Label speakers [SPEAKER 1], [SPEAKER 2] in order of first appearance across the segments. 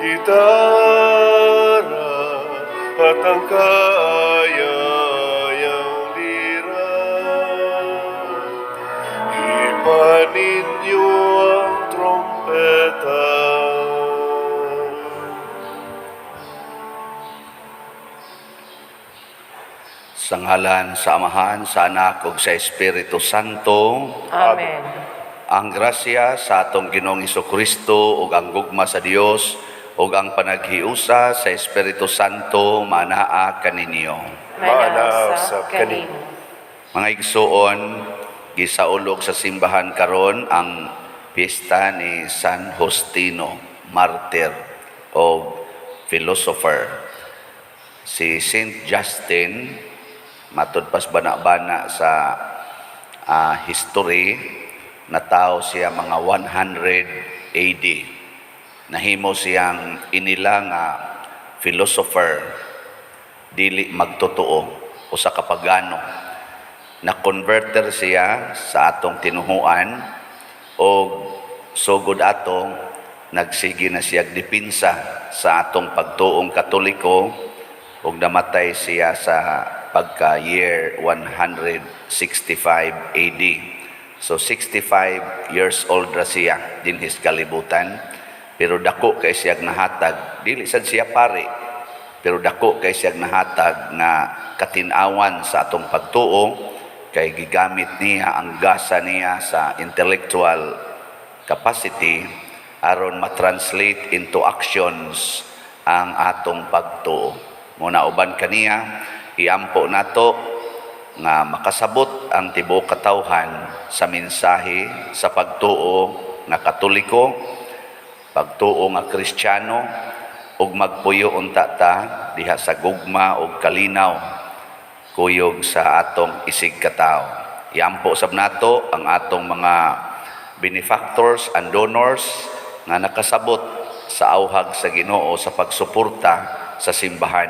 [SPEAKER 1] Gitara at ang kaayayang lira. Hipa ninyo ang trompeta.
[SPEAKER 2] Sa ngalan sa Amahan, sa Anak ug sa Espiritu Santo.
[SPEAKER 3] Amen.
[SPEAKER 2] Ang grasya sa atong Ginoong Kristo ug ang gugma sa Dios ug ang panaghiusa sa Espiritu Santo manaa kaninyo.
[SPEAKER 3] Manaa usab kanimo.
[SPEAKER 2] Mga igsuon, gisaulog sa simbahan karon ang piyesta ni San Justino, martyr o philosopher. Si Saint Justin, matud pas bana-bana sa history, natawo siya mga 100 AD. Nahimo siyang inila nga philosopher, dili magtotoo o sa kapagano. Na-converter siya sa atong tinuhuan o sugod ato nagsige na siya dipinsa sa atong pagtuong Katoliko ug namatay siya sa pagka year 165 AD. So 65 years old ra siya dinhis kalibutan, pero dako kay siya nahatag. Dili sad siya pare, pero dako kay siya nahatag nga katin-awan sa atong pagtuo kay gigamit niya ang gasa niya sa intellectual capacity aron ma-translate into actions ang atong pagtuo. Muna uban kaniya, iampo nato nga makasabot ang tibuok katawhan sa mensahe sa pagtuo nga Katoliko, pagtuo nga Kristiyano, ug magpuyo unta ta diha sa gugma ug kalinaw kuyog sa atong isig katawo. Iampo sab nato ang atong mga benefactors and donors nga nakasabot sa auhag sa Ginoo sa pagsuporta sa simbahan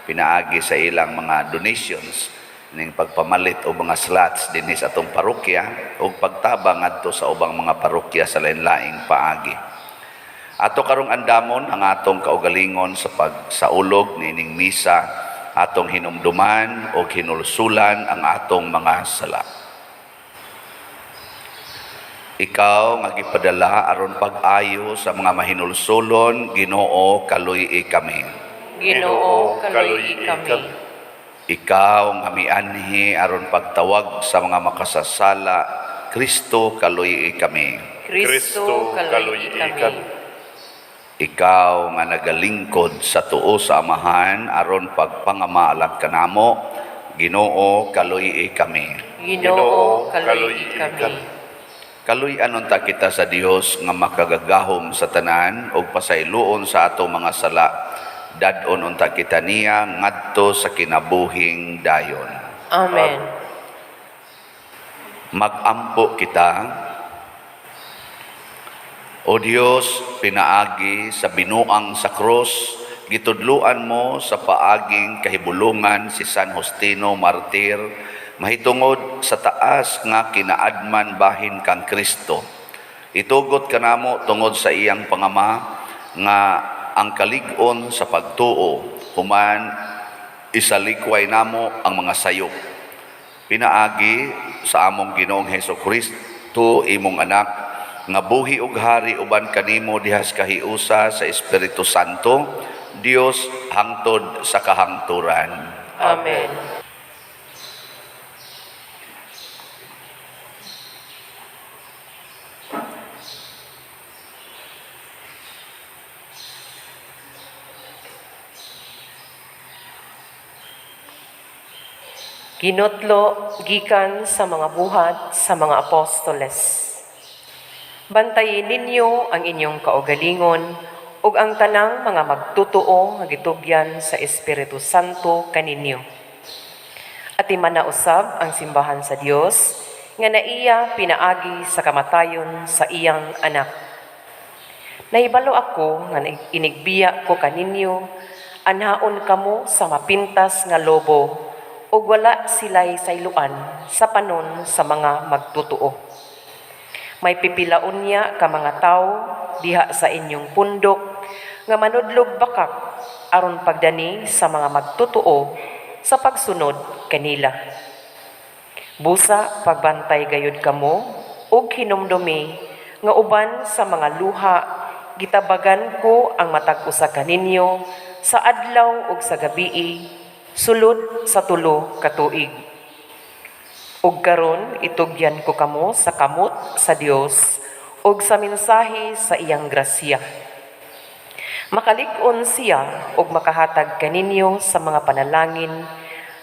[SPEAKER 2] pinaagi sa ilang mga donations ning pagpamalit og mga slots dinhi sa atong parokya ug pagtabang ngadto sa ubang mga parokya sa lain-laing paagi. Ato karong andamon ang atong kaugalingon sa pagsaulog niining misa, atong hinumduman og hinulsulan ang atong mga sala. Ikaw nga gipadala aron pag-ayo sa mga mahinulsulon, Ginoo, kaluy-i kami.
[SPEAKER 3] Ginoo, kaluy-i kami.
[SPEAKER 2] Ikaw nga mianhi aron pagtawag sa mga makasasala, Kristo, kaluy-i kami.
[SPEAKER 3] Kristo, kaluy-i kami.
[SPEAKER 2] Ikaw nga nagalingkod sa tuo sa Amahan aron pagpangamaalag kanamo, Ginoo, kaluy-i kami.
[SPEAKER 3] Ginoo, kaluy-i kami.
[SPEAKER 2] Kaluy-an unta kita sa Dios nga makagagahom sa tanan ug pasayloon sa atong mga sala. Dad-on unta kita niya ngadto sa kinabuhing dayon.
[SPEAKER 3] Amen.
[SPEAKER 2] Magampo kita. O Dios, pinaagi sa binuang sa krus, gitudluan mo sa paaging kahibulungan si San Justino Martir, mahitungod sa taas nga kinaadman bahin kang Kristo. Itugot kanamo tungod sa iyang pangama nga ang kalig-on sa pagtuo, human isalikway namo ang mga sayop. Pinaagi sa among Ginoong Heso Kristo, imong anak, nga buhi ug hari uban kanimo dihas kahiusa sa Espiritu Santo, Dios hangtod sa kahangturan.
[SPEAKER 3] Amen. Ginotlo gikan sa mga buhat sa mga apostoles. Bantayi ninyo ang inyong kaugalingon ug ang tanang mga magtutoo nga gitugyan sa Espiritu Santo kaninyo. Atiman na usab ang simbahan sa Dios nga naiya pinaagi sa kamatayon sa iyang anak. Nahibalo ako nga inigbiya ko kaninyo, anhaon kamo sa mapintas nga lobo ug wala sila'y sayloan sa panon sa mga magtutoo. May pipilaon niya ka mga tawo diha sa inyong pundok nga manudlog bakak aron pagdani sa mga magtotoo sa pagsunod kanila. Busa pagbantay gayud kamo ug hinumdumi nga uban sa mga luha gitabagan ko ang matag usa kaninyo sa adlaw ug sa gabii sulod sa 3 ka tuig. Ug karon itugyan ko kamo sa kamot sa Dios ug sa mensahe sa iyang grasya. Makalig-on siya ug makahatag kaninyo sa mga panalangin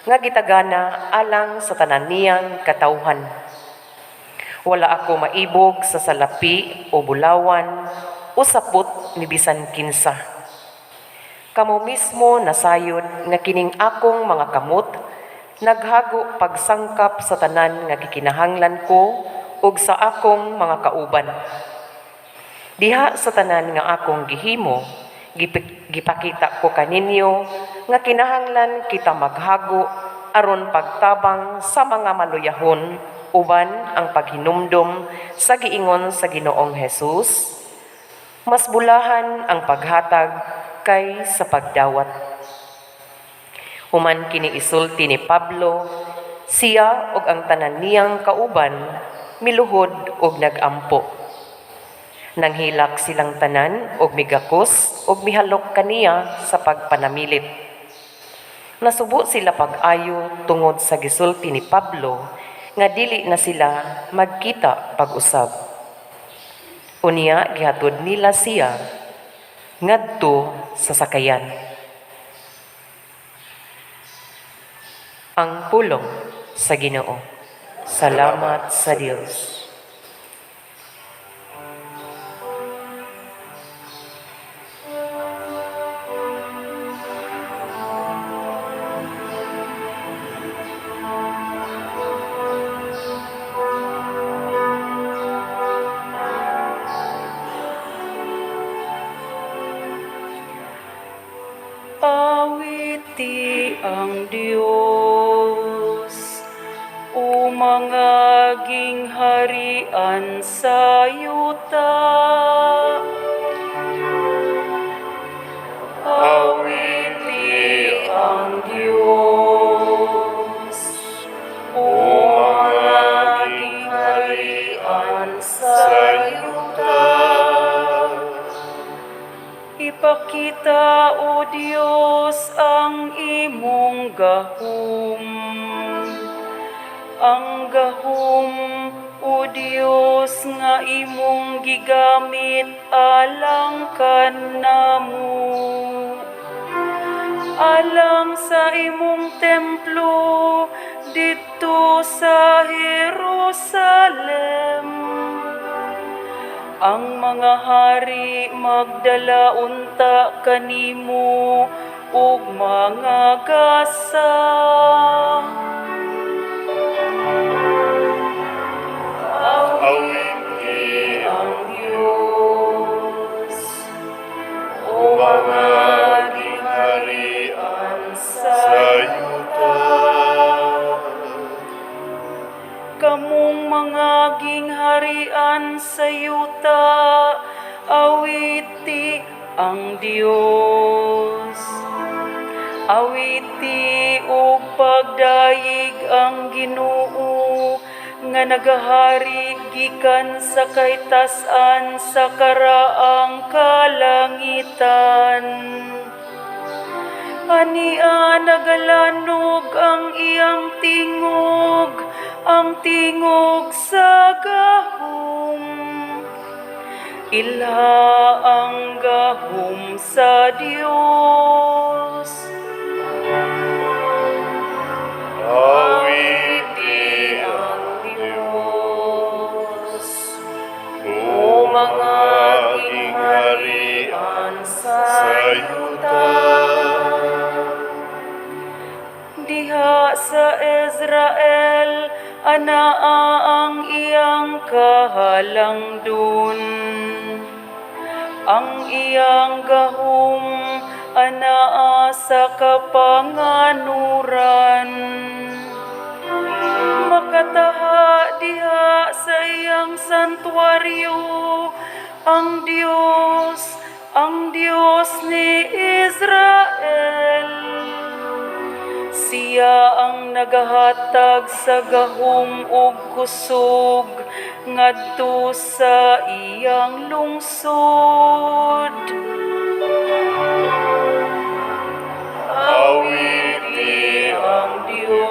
[SPEAKER 3] nga gitagana alang sa tanan niyang katawhan. Wala ako maibog sa salapi o bulawan o sapot ni bisan kinsa. Kamo mismo nasayod nga kining akong mga kamot naghago pagsangkap sa tanan nga gikinahanglan ko ug sa akong mga kauban. Diha sa tanan nga akong gihimo, gipakita ko kaninyo nga kinahanglan kita maghago aron pagtabang sa mga maluyahon uban ang paghinumdom sa giingon sa Ginoong Jesus, mas bulahan ang paghatag kay sa pagdawat. Human kini isulti ni Pablo, siya ug ang tanan niyang kauban miluhod og nagampo. Nanghilak silang tanan og migakos og mihalok kaniya sa pagpanamilit. Nasubo sila pag-ayo tungod sa gisulti ni Pablo nga dili na sila magkita pag-usab. Unya gihatod nila siya ngadto sa sakayan. Ang pulong sa Ginoo. Salamat sa Dios.
[SPEAKER 4] Awiti ang Diyos, o mga gingharian sa yuta. Awiti ang Diyos, o mga gingharian sa yuta. Ipakita, O Diyos, ang imong gahom. Ang gahom, O Diyos, nga imong gigamit alang kanamo. Alang sa imong templo didto sa Jerusalem. Ang mga hari magdala unta kanimo og mga gasa.
[SPEAKER 1] Awiti
[SPEAKER 4] ang Diyos, o
[SPEAKER 1] mga
[SPEAKER 4] mga
[SPEAKER 1] gingharian
[SPEAKER 4] sa
[SPEAKER 1] sa yuta.
[SPEAKER 4] Kamong mga gingharian sa yuta, awiti ang Diyos. Awiti og pagdayeg ang Ginoo nga nagahari gikan sa kahitasan sa karaang kalangitan. Ania nagalanog ang iyang tingog, ang tingog sa gahom. Ilha ang gahom sa Dios.
[SPEAKER 1] Awiti
[SPEAKER 4] ang Dios,
[SPEAKER 1] o
[SPEAKER 4] o mga
[SPEAKER 1] gingharian
[SPEAKER 4] gingharian sa
[SPEAKER 1] sa yuta.
[SPEAKER 4] Diha sa Israel, anaa ang iyang kahalangdon. Ang iyang gahom anaa sa kapanganuran. Makataha diha sa iyang santuaryo ang Dios, Ang Dios ni Israel. Siya ang nagahatag sa gahom ug kusog ngadto sa iyang lungsod. Awiti ang Dios,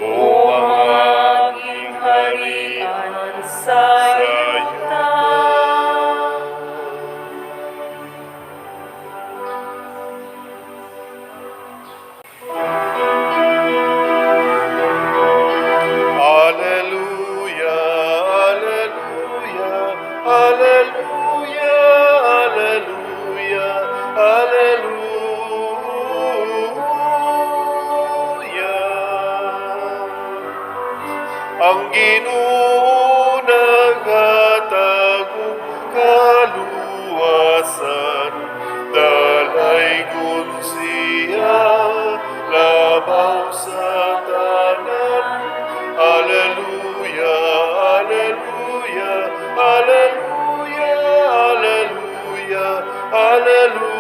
[SPEAKER 1] O
[SPEAKER 4] o
[SPEAKER 1] mga
[SPEAKER 4] mga gingharian sa yuta.
[SPEAKER 1] Alleluia, Alleluia, Alleluia, Alleluia, Alleluia. Ang Ginoo naghatag og kaluwasan, dalaygon siya labaw sa tanan. Alleluia, Alleluia, Alleluia, Alleluia, Alleluia.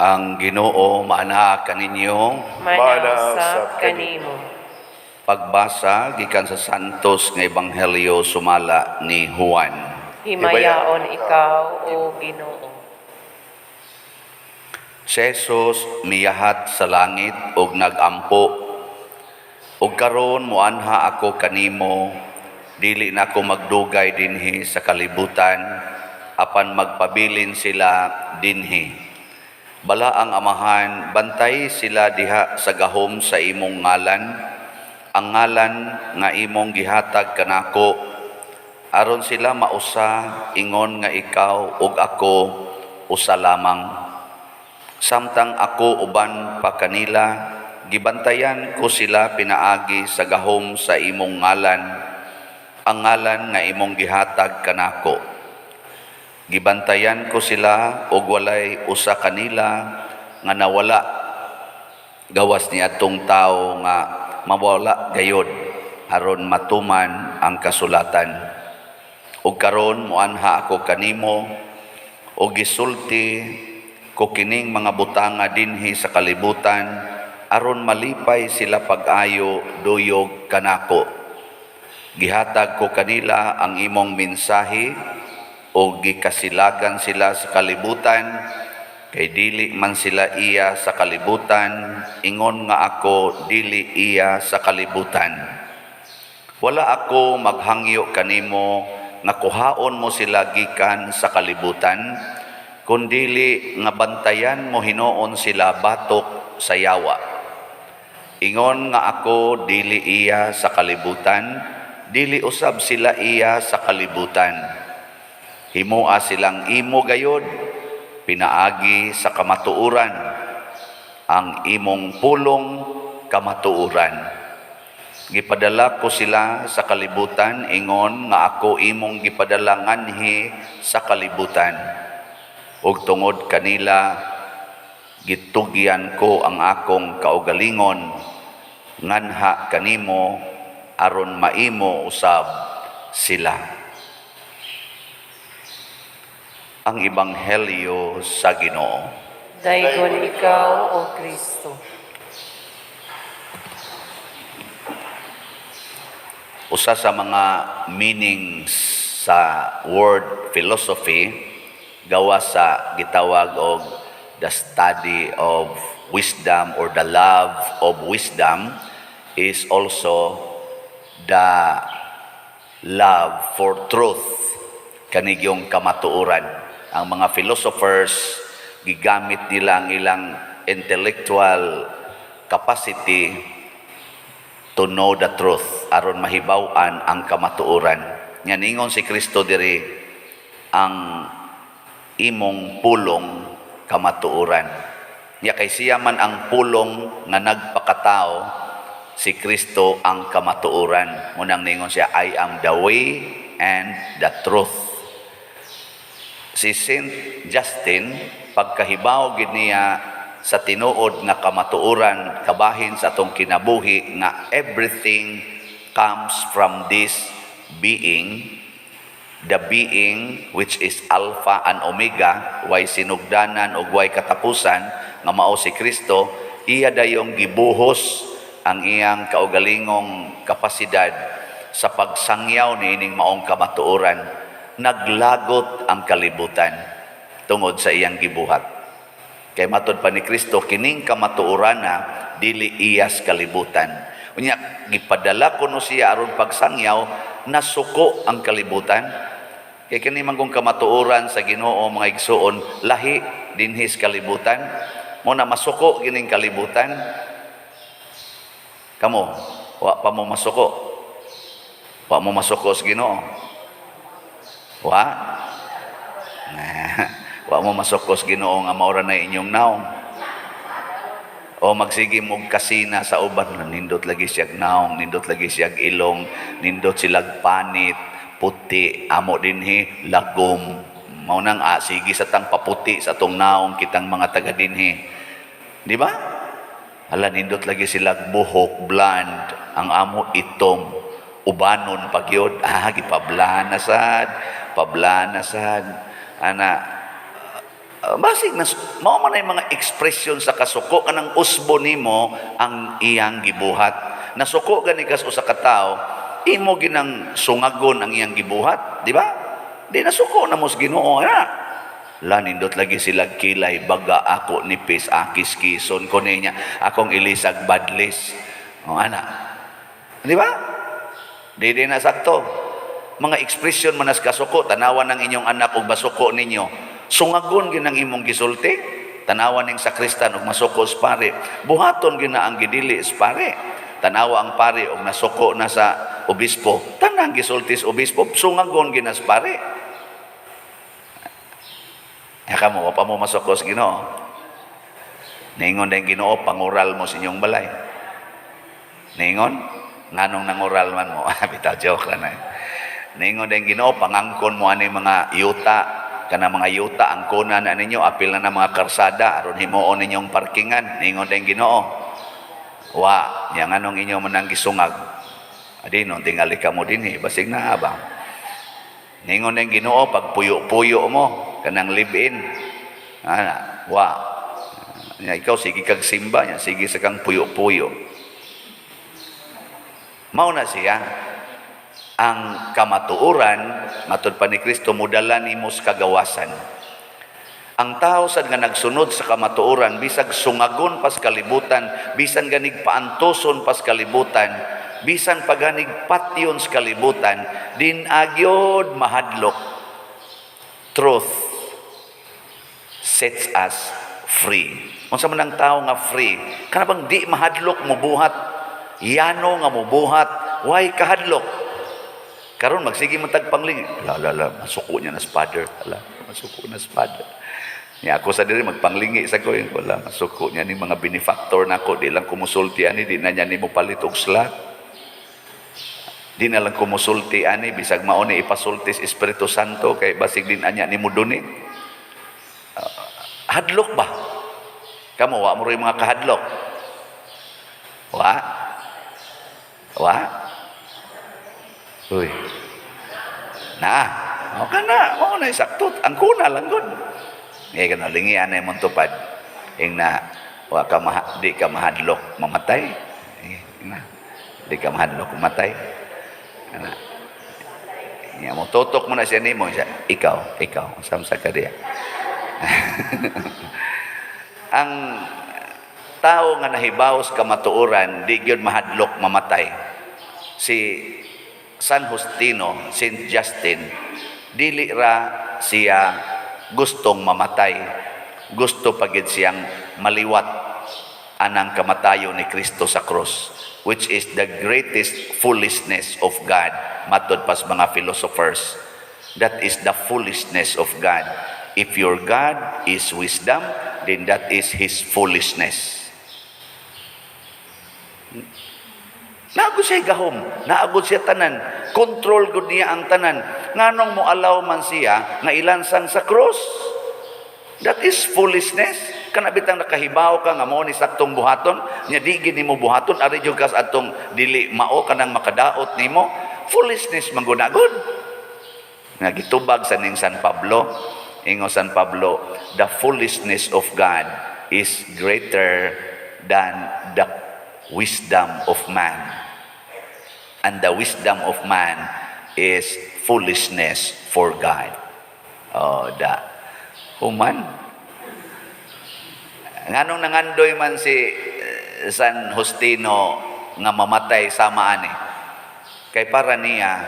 [SPEAKER 2] Ang Ginoo maanaa kaninyo.
[SPEAKER 3] Mana
[SPEAKER 1] Mana
[SPEAKER 3] usab
[SPEAKER 1] usab
[SPEAKER 3] kanimo.
[SPEAKER 2] Pagbasa gikan sa Santos nga Ebanghelyo sumala ni Juan.
[SPEAKER 3] Himayaon ikaw, o Ginoo.
[SPEAKER 2] Si Jesus miyahat sa langit ug nagampo. Ug karon moanha ako kanimo, dili na ako magdugay dinhi sa kalibutan, apan magpabilin sila dinhi. Balaang Amahan, bantay sila diha sa gahom sa imong ngalan, ang ngalan nga imong gihatag kanako, aron sila mausa ingon nga ikaw ug ako usa lamang. Samtang ako uban pa kanila, gibantayan ko sila pinaagi sa gahom sa imong ngalan, ang ngalan nga imong gihatag kanako. Gibantayan ko sila ug walay usa kanila nga nawala gawas ni atong tawo nga mawala gayod aron matuman ang kasulatan. Ug karon moanha ako kanimo ug gisulti ko kining mga butanga dinhi sa kalibutan aron malipay sila pag-ayo duyog kanako. Gihatag ko kanila ang imong mensahe o gikasilagan sila sa kalibutan, kay dili man sila iya sa kalibutan ingon nga ako dili iya sa kalibutan. Wala ako maghangyo kanimo nga kuhaon mo sila gikan sa kalibutan, kundili nga bantayan mo hinuon sila batok sa yawa. Ingon nga ako dili iya sa kalibutan, dili usab sila iya sa kalibutan. Himoa silang imo gayod, pinaagi sa kamatuoran, ang imong pulong kamatuoran. Gipadala ko sila sa kalibutan, ingon nga ako imong gipadala nganhi sa kalibutan. Ug tungod kanila gitugyan ko ang akong kaugalingon nganha kanimo aron maimo usab sila. Ang Ebanghelyo sa Ginoo.
[SPEAKER 3] Daygon ikaw, O Kristo.
[SPEAKER 2] Usa sa mga meanings sa word philosophy gawa sa gitawag og the study of wisdom or the love of wisdom is also the love for truth, kanigyong kamatuoran. Ang mga philosophers, gigamit nila ang ilang intellectual capacity to know the truth aron mahibaw-an ang kamatuoran. Nga ningon si Kristo diri, ang imong pulong kamatuoran. Nya kay siya man ang pulong nga nagpakatao, si Kristo ang kamatuoran. Munang ningon siya, "I am the way and the truth." Si Saint Justin, pagkahibaw gid niya sa tinuod nga kamatuoran kabahin sa atong kinabuhi nga everything comes from this being, the being which is Alpha and Omega, way sinugdanan ug way katapusan, nga mao si Kristo. Iya dayong gibuhos ang iyang kaugalingong kapasidad sa pagsangyaw niining maong kamatuoran. Naglagot ang kalibutan tungod sa iyang gibuhat. Kay matod pa ni Kristo, kining kamatuoran dili iyas kalibutan. Unya gipadala kuno siya aron pagsangyaw, nasuko ang kalibutan. Kay kini man kung kamatuoran sa Ginoo, mga igsuon, lahi dinhi sa kalibutan. Mao na masuko kining kalibutan. Kamo, wa pa mo masuko? Wa mo masuko sa Ginoo? Wa? Wa mo masuko sa Ginoo nga maura na inyong naong? O magsige mo kasina sa uban, nindot lagi siyag naong, nindot lagi siyag ilong, nindot silag panit, puti, amo dinhi, lagom. Mao nang sige sa tang paputi sa atong naong kitang mga taga dinhi. Di ba? Hala, nindot lagi silag buhok, blonde, ang amo itom, ubanon pagyod, gipablana sad, pablana sad. Ana, basig na mao man ay mga ekspresyon sa kasuko, kanang usbo nimo ang iyang gibuhat. Nasuko gani kas usa ka tawo, imo ginang sungagon ang iyang gibuhat, di ba? Di nasuko na mo sa Ginoo ana. La, nindot lagi sila kilay, baga ako nipis, akis kison ko niya, akong ilisag badlis. O ana. Di ba? Di di na sakto. Mga ekspresyon man as kasuko, tanawan ng inyong anak ug basuko ninyo. Sungagon ginang imong gisulti, tanawan ning sakristan ug masuko sa pare. Buhaton gina ang gidili sa pare. Tanawa ang pare ug nasuko na sa obispo. Tanang gisulti sa obispo, sungagon gina sa pare. Ya kamo, wa pa mo masuko sa Ginoo? Ningon din Ginoo, pangural mo sa inyong balay. Ningon, nganong nangural man mo? Bitaw, joke lang na. Ningon din Ginoo, pangangkon mo ani mga yuta, kana mga yuta angkonan na ninyo, apil na na mga karsada aron himuon ninyong parkingan. Ningon din Ginoo. Wa, nya nganong inyo man ang gisungag? Adi no tingali ka mo dinhi, basig na ba? Ningon din Ginoo, pagpuyo-puyo mo kanang live-in. Ana, wa. Nya ikaw sige kag simba nya, sige sa kang puyo-puyo. Mao na siya ang kamatuoran, matod pa ni Kristo, mudala nimo sa kagawasan. Ang tao sad nga nagsunod sa kamatuoran, bisag sungagon pas kalibutan, bisan ganig paantoson pas kalibutan, bisan paganig patyon sa kalibutan, din agyod mahadlok. Truth sets us free. Unsa man ang tao nga free? Kana bang di mahadlok mubuhat, yano nga mubuhat, way kahadlok. Karon magsige man tag pangling. La la la, masuko niya na sa father. Ala, masuko na sa father. Nya ako sa diri magpanglingi sa ko, wala masuko niya ni mga benefactor nako, di lang kumusulti ani, di na niya nimo palit og slot. Di na lang kumusulti ani, bisag mao ni ipasulti sa Espiritu Santo kay basig din anya nimo donate. Hadlok ba? Kamo wa mo rin mga kahadlok? Wa? Wa? Uy. Na, o ka na, mao na sakto, ang kuna lang gud. Ngay kana lingi anay mong tupad. Ing na wa ka maha, di ka mahadlok mamatay. Eh, na. Di ka mahadlok mamatay. Ana. Nya mo tutok mo na siya nimo siya. Ikaw, ikaw, samsa ka diya. Ang tao nga nahibaw sa kamatuoran, di gyud mahadlok mamatay. Si San Justino, Saint Justin, dili ra siya gustong mamatay. Gusto pagid siyang maliwat anang kamatayo ni Kristo sa krus, which is the greatest foolishness of God, matod pas mga philosophers. That is the foolishness of God. If your God is wisdom, then that is His foolishness. Naagod siya gahom, naagod siya tanan, control gud niya ang tanan. Nganong mo alaw man siya nga ilansang sa cross? That is foolishness. Kana bitang nakahibaw ka nga mao ni saktong buhaton, nya di gid nimo buhaton, ari jud kas atong dili mao kanang makadaot nimo, foolishness man gud na gud. Nga gitubag sa ning San Pablo, ingon San Pablo, "The foolishness of God is greater than the wisdom of man. And the wisdom of man is foolishness for God." Oh, da. Human. Nganong nangandoy man si San Justino nga mamatay sama ani? Kay para niya,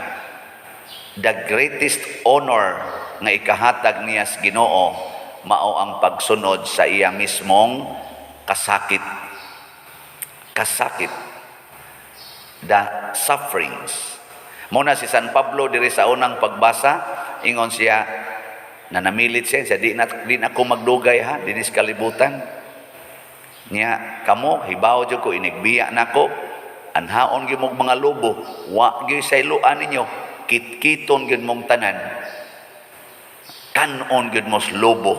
[SPEAKER 2] the greatest honor nga ikahatag niya sa Ginoo mao ang pagsunod sa iya mismong kasakit. Kasakit. The sufferings. Muna si San Pablo diri sa unang pagbasa, ingon siya, nanamilit siya, siya, Di na ko magdugay ha, dinis kalibutan." Niya, kamo, hibaw jud ko, inigbiya nako, anhaon gyud mong mga lobo, wa gyud sayloan ninyo, kitkiton gyud mong tanan. Kanon gyud mo sa lobo.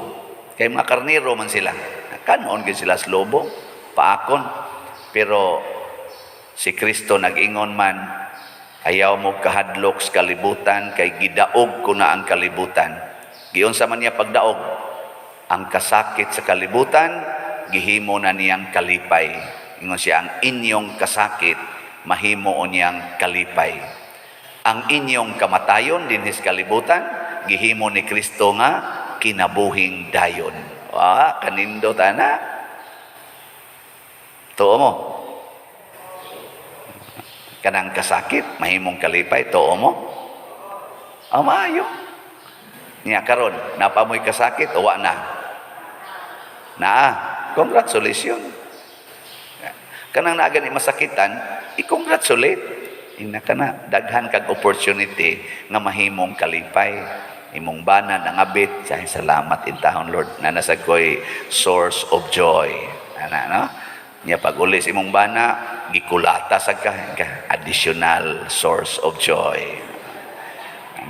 [SPEAKER 2] Kay mga karnero man sila. Kanon gyud sila sa lobo, paakon. Pero si Kristo nag-ingon man, "Ayaw mo kahadlok sa kalibutan kay gidaog ko na ang kalibutan." Giunsa man niya pagdaog? Ang kasakit sa kalibutan, gihimo na niyang kalipay. Ingon siya, "Ang inyong kasakit, mahimo niyang kalipay." Ang inyong kamatayon dinhis kalibutan, gihimo ni Kristo nga kinabuhing dayon. Ah, kanindot ana. Tuo mo? Kanang kasakit, mahimong kalipay, tuo mo? Ah, maayo. Niya karon, napamoy kasakit o wa na? Naa, congratulations. Kanang naa gani masakitan, i-congratulate. Ina ka na, daghan kag opportunity nga mahimong kalipay. Imong bana nangabit, say salamat intahon, Lord, na nasa ko'y source of joy. Ana, no? Nya pag uli sa imong bana, gikulata sa ka, additional source of joy.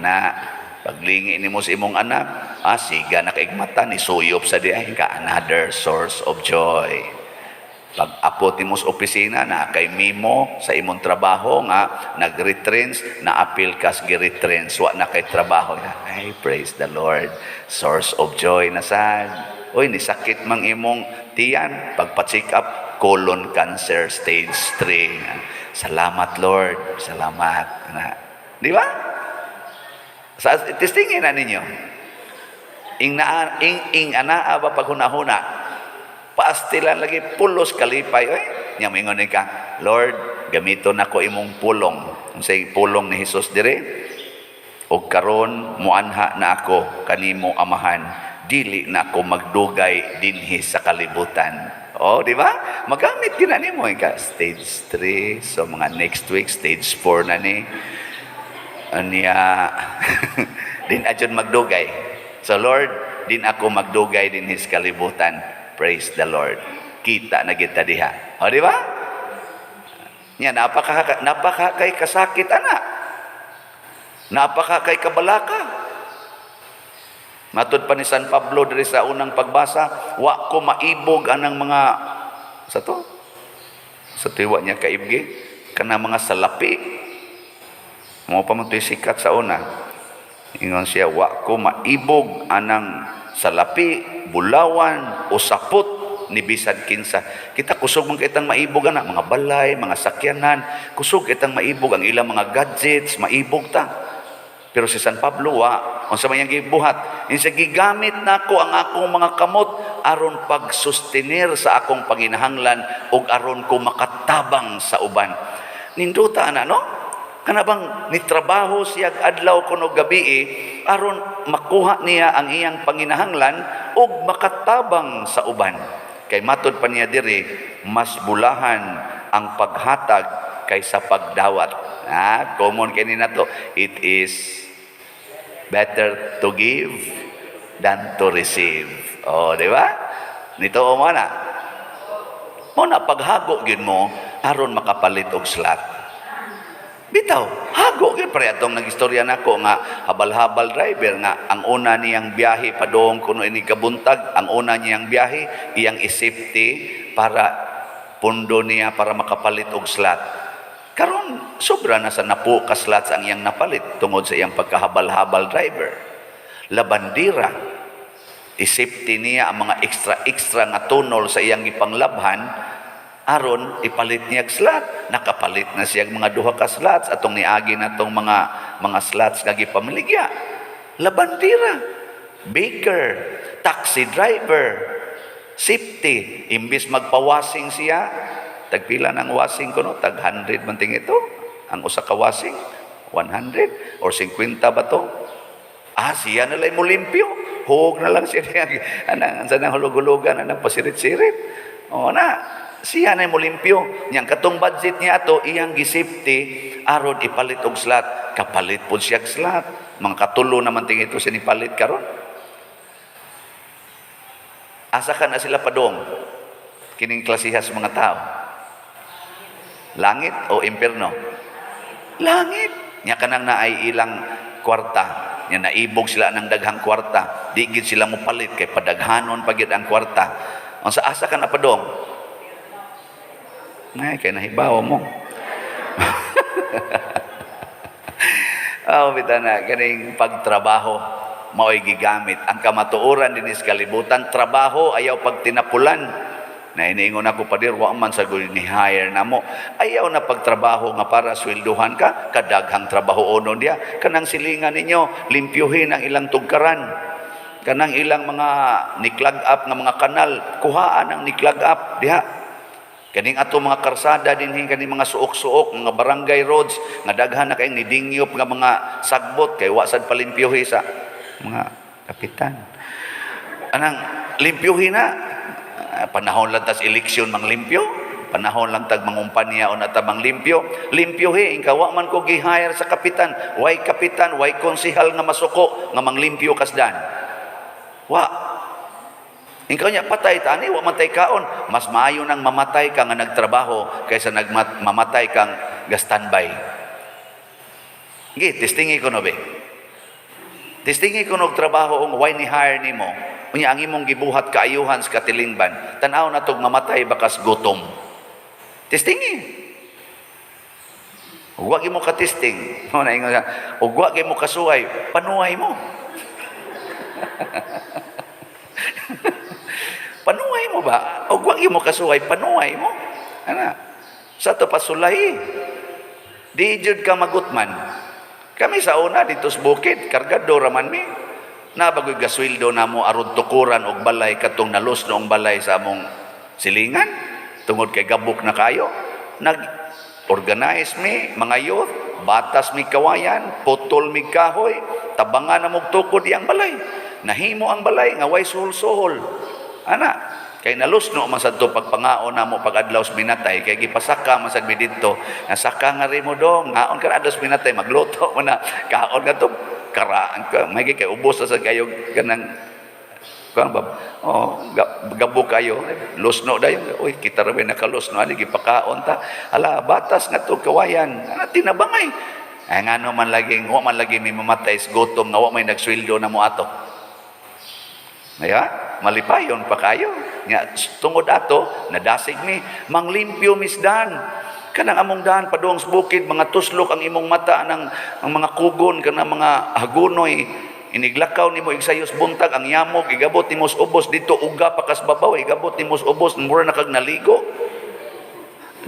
[SPEAKER 2] Na paglingi nimo sa imong anak, ah, siga na kaigmata ni suyop sa diay ka, another source of joy. Pag apot nimo sa opisina na kay memo sa imong trabaho nga nag-retrench, na appeal kas gi-retrench, wa na kay trabaho. Ay, praise the Lord. Source of joy na sad. Uy, ni sakit mang imong tiyan, pagpa-check up, colon cancer stage 3. Salamat, Lord. Salamat. Na. Di ba? Sa testingin na ninyo. Ing naa ing ing anaa ba paghuna-huna? Paastilan lagi pulos kalipay oy. Nya moingon ni ka, "Lord, gamiton nako imong pulong." Unsay pulong ni Hesus dire? "Og karon muanha na ako kanimo, Amahan, dili na ako magdugay dinhi sa kalibutan." Oh, di ba? Magamit gyud na nimo ka stage 3, so mga next week stage 4 na ni. Anya din adyon magdugay. So Lord, din ako magdugay dinhi sa kalibutan. Praise the Lord. Kita na kita diha. O, di ba? Nya napaka napaka kay kasakit ana. Napaka kay kabalaka. Matud pa ni San Pablo diri sa unang pagbasa, wa ko maibog anang mga sa to. Sa tiwa niya kaibgi kana mga salapi. Mo pa man to'y sikat sa una. Ingon siya, "Wa ko maibog anang salapi, bulawan o sapot ni bisan kinsa." Kita kusog man kitang maibog ana mga balay, mga sakyanan, kusog kitang maibog ang ilang mga gadgets, maibog ta. Pero si San Pablo wa, unsa man iyang gibuhat? Insa gigamit nako ang akong mga kamot aron pagsustenir sa akong panginahanglan ug aron ko makatabang sa uban. Nindota ana, no? Kana bang nitrabaho siya adlaw kuno gabi aron makuha niya ang iyang panginahanglan ug makatabang sa uban. Kay matod pa niya diri, mas bulahan ang paghatag kaysa pagdawat. Ah, common kini nato. It is better to give than to receive. Oh, di ba? Nito mo na. Mo na paghago gyud mo aron makapalit og slot. Bitaw, hago gyud pare atong nagistorya nako nga habal-habal driver nga ang una niyang biyahe padung kuno ini kabuntag, ang una niyang biyahe iyang i-safety para pundo niya para makapalit og slot. Karon sobra na sa napo ka slots ang iyang napalit tungod sa iyang pagkahabal-habal driver. Labandira, i-safety niya ang mga extra-extra nga tunol sa iyang gipanglabhan aron ipalit niya og slot. Nakapalit na siya og mga duha ka slots atong niagi na tong mga slots nga gipamiligya. Labandira, baker, taxi driver, safety. Imbis magpawasing siya, tagpila ng wasing kuno? Tag 100 man ting ito ang usa ka wasing, 100 or 50 ba to? Ah, siya na lang mo limpyo. Hug na lang siya niya. Anang, sa nang hulog-hulugan, anang pasirit-sirit. O na, siya na mo limpyo. Niyang katong budget niya ato, iyang gisafety, aron ipalit og slot. Kapalit po siya og slot. Mga katulo naman ting ito siya nipalit karon. Asa ka na sila padong? Kining klasihas mga tao. Langit o impierno? Langit. Nya kanang naay ilang kwarta. Nya naibog sila ng daghang kwarta. Di gid sila mopalit kay padaghanon pa gid ang kwarta. Unsa, asa ka na padong? Ay, kay nahibaw mo. Oh, bitaw na ganing pagtrabaho mao'y gigamit ang kamatuoran dinhi sa kalibutan. Trabaho, ayaw pagtinapulan. Na iniingon ako, "Pader, wa man sa gud ni hire namo." Ayaw na pagtrabaho nga para swelduhan ka. Kadaghang trabaho ono diya. Kanang silingan ninyo, limpyuhin ang ilang tugkaran, kanang ilang mga ni-clog up nga mga kanal, kuhaan ang ni-clog up diha. Kaning ato mga karsada dinhi, kaning mga suok-suok, mga barangay roads nga daghan na kayong nidingyop nga mga sagbot kay wa sad palimpyuhi sa mga kapitan. Anang limpyuhi na. Ah, panahon lang tas eleksyon manglimpyo, panahon lang tag mangumpanya o nata manglimpyo, limpyuhi. Inka wa man ko gi-hire sa kapitan, way kapitan, way konsehal nga masuko nga manglimpyo kasdan. Wa. Ikaw niya patay tani, wa man tay kaon. Mas maayo nang mamatay ka nga nagtrabaho kaysa nagmat mamatay kang ga-standby. Gi, testingi ko no be. Testingi ko nog trabaho ang way ni hire nimo. Unya ang imong gibuhat kaayuhan sa katilingban. Tan-aw na tog mamatay bakas gutom. Testingi. Ug wa mo ka-testing. Mo na ingon siya, ug wa mo kasuway, panuhay mo. Panuhay mo ba? O wa mo kasuway, panuhay mo. Ana. Sa to pasulay. Di jud ka magutman. Kami sa una dito sa bukid, kargado raman mi. Nabagoy gasweldo namo aron tukuran og balay katong nalos noong balay sa among silingan tungod kay gabok na kayo. Nag-organize mi mga youth, batas mi kawayan, putol mi kahoy, tabangan na mog tukod iyang balay. Nahimo ang balay nga way suhol-suhol. Ana, kay nalusno man sad to pagpangaon namo pag adlaw sa minatay kay gipasaka man sad mi didto. Nasaka nga rimo dong, ngaon ka adlaw sa minatay, magluto man na kaon nga to karaan ka may kay ubos sa kayo kanang kuan ba, oh, gabo kayo, lusno dayon. Uy, kita ra nakalusno ani, gipakaon ta. Ala, batas nga to kawayan. Ana, tinabangay. Ay, ngano man lagi wa man lagi may mamatay sa gutom nga wa may nagsweldo na mo ato? Aya, malipayon pa kayo. Nga, tungod ato, nadasig mi, manglimpyo misdan. Kanang among daan padung sa bukid, mga tuslok ang imong mata ng ang mga kugon, kanang mga hagunoy. Iniglakaw nimo igsayos buntag ang yamog, igabot nimo sa ubos dito uga pa kas babaw, igabot nimo sa ubos, mura na kag naligo.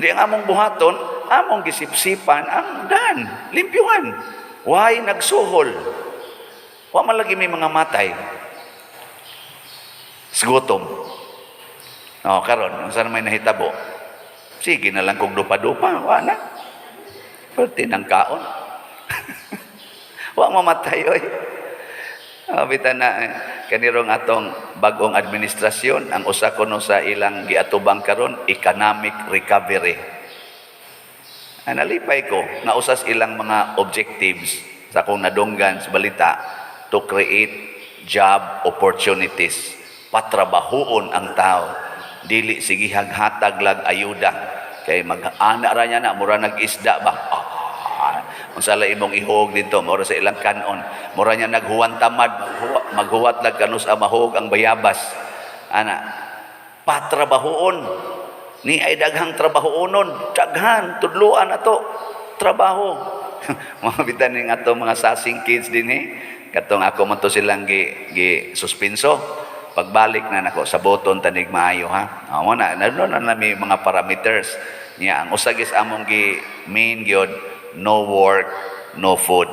[SPEAKER 2] Di ang among buhaton, among gisipsipan ang daan, limpyuhan. Why nagsuhol? Wa man lagi may mga matay sa gutom. Oh, karon unsa na may nahitabo? Sige na lang kung dupa-dupa, wa na. Perti ng kaon. Wa mamatay oy. Oh, bita na eh, kanirong atong bagong administrasyon, ang usa kuno sa ilang giatubang karon, economic recovery. Ang nalipay ko nga usas ilang mga objectives sa akong nadunggan sa balita, to create job opportunities, patrabahoon ang tao, dili sige hatag lag ayuda kay mag-ana ra niya na mura nag-isda ba. Ah, Unsa la imong ihog dito, mura sa ilang kanon. Mura niya naghuwan tamad, maghuwat lag kanus a mahog ang bayabas. Ana, patrabahoon. Ni ay daghang trabahoonon, daghan tudloan ato trabaho. Mga bitan ning ato mga sasing kids din eh. Katong ako man to silang gi suspenso. Pagbalik na nako sa boton tanig maayo ha. Amo na na na, na may mga parameters niya. Ang usa gis among gi main gyud, no work, no food,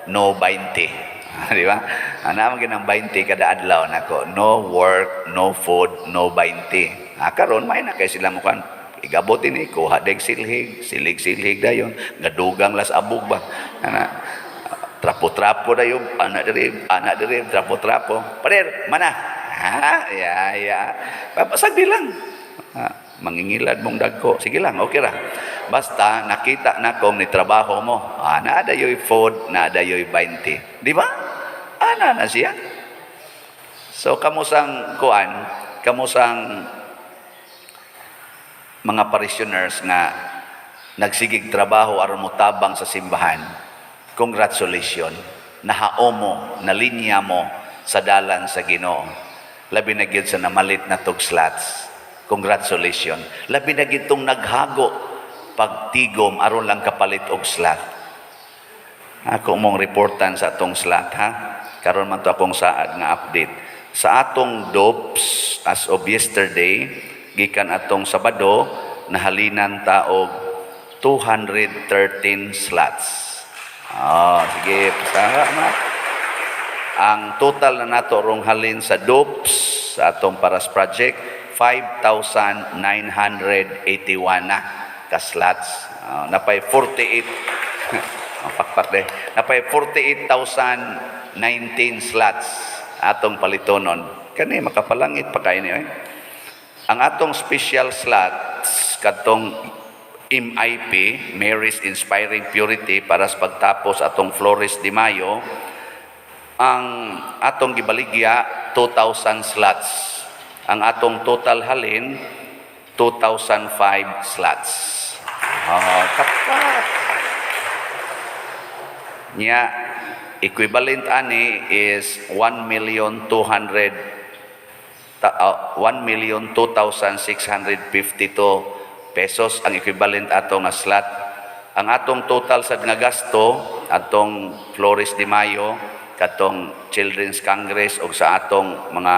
[SPEAKER 2] no 20. Di ba? Ana man ginang 20 kada adlaw nako. No work, no food, no 20. Ah, karon may na kay sila mukan. Igabot ini kuha deg silhig, silig-silhig dayon, gadugang las abog ba. Ana trapo-trapo dayon, ana diri, trapo-trapo. Pader, mana. Ha, ya ya. Sagdi lang. Ha, mangingilad mong dagko. Sige lang, okay ra. Basta nakita na kong ni trabaho mo. Ah, naa dayoy food, naa dayoy 20. Di ba? Ana na siya. So kamusang kuan, kamusang mga parishioners nga nagsigig trabaho aron motabang sa simbahan. Congratulations. Nahaom mo, nalinya mo sa dalan sa Ginoo. Labi na gyud sa namalit na tog slots. Congratulations. Labi na gyud tong naghago pagtigom aron lang kapalit og slot. Ako mong reportan sa atong slot ha. Karon man to akong saad nga update. Sa atong dopes as of yesterday, gikan atong Sabado, nahalinan ta og 213 slots. Ah, sige, salamat. Ang total na nato rong halin sa dopes sa atong Paras Project, 5,981 na ka slots. Ah, napay 48 ang pakpak de. Napay 48,019 slots atong palitonon. Kani makapalangit pa kay ni eh. Ang atong special slots kadtong MIP, Mary's Inspiring Purity, para sa pagtapos atong Flores de Mayo, ang atong gibaligya 2,000 slots. Ang atong total halin 2,005 slots. Oh, tapat. Nya equivalent ani is 1 million 200 1,002,652 pesos ang equivalent ato nga slot. Ang atong total sa nga gasto atong Flores de Mayo, katong Children's Congress ug sa atong mga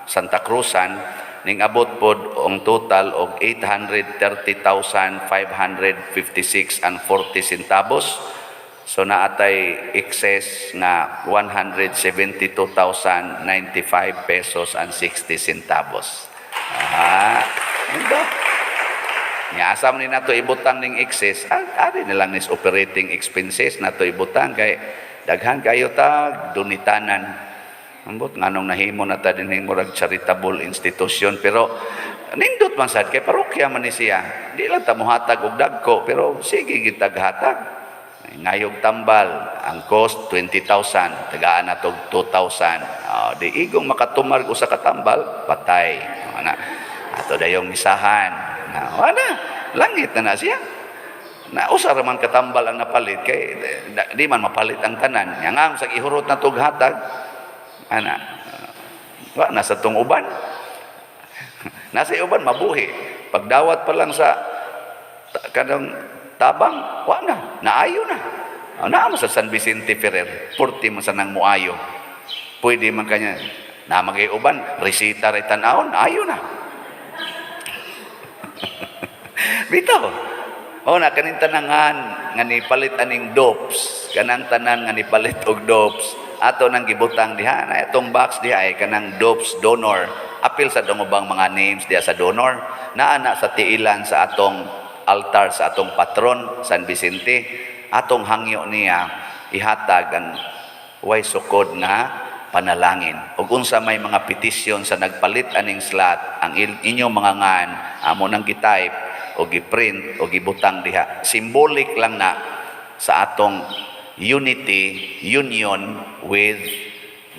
[SPEAKER 2] Santa Cruzan ning abot pod ang total og 830,556 and 40 centavos. So naatay excess nga 172,095 pesos and 60 centavos. Ah, nindot. Nya asa man ni nato ibutang ning excess? Ah, ari na lang nis operating expenses nato ibutang kay daghan kayo ta dunitanan. Ambot nganong nahimo na ta dinhing murag charitable institution, pero nindot man sad kay parokya man ni siya. Di lang ta mohatag og dagko, pero sige gitag hatag. Ngayog tambal, ang cost 20,000, tagaan na tog 2,000. Oh, di igong makatumar usa ka tambal, patay. Ana. Ato dayong misahan. Na, wala, langit na na siya. Na usa ra man katambal ang napalit kay di man mapalit ang tanan. Nya nga sa ihurot na tog hatag ana. Wa na sa tong uban. Nasa uban mabuhi. Pagdawat pa lang sa kanang tabang, wa na, naayo na. Oh, naa mo sa San Vicente Ferrer, purti man sa nang muayo. Pwede man kanya, na magay uban, resita ray tan-awon, ayo na. Bitaw. O na kaning tanangan nga nipalit aning dopes, kanang tanan nga nipalit og dopes, ato nang gibutang diha na itong box diha ay kanang dopes donor. Apil sa ubang mga names diha sa donor, naa na sa tiilan sa atong altar sa atong patron San Vicente. Atong hangyo niya ihatag ang way sukod nga panalangin. Ug unsa may mga petisyon sa nagpalit aning slot, ang inyong mga ngan amo nang gitype o giprint o gibutang diha. Symbolic lang na sa atong unity, union with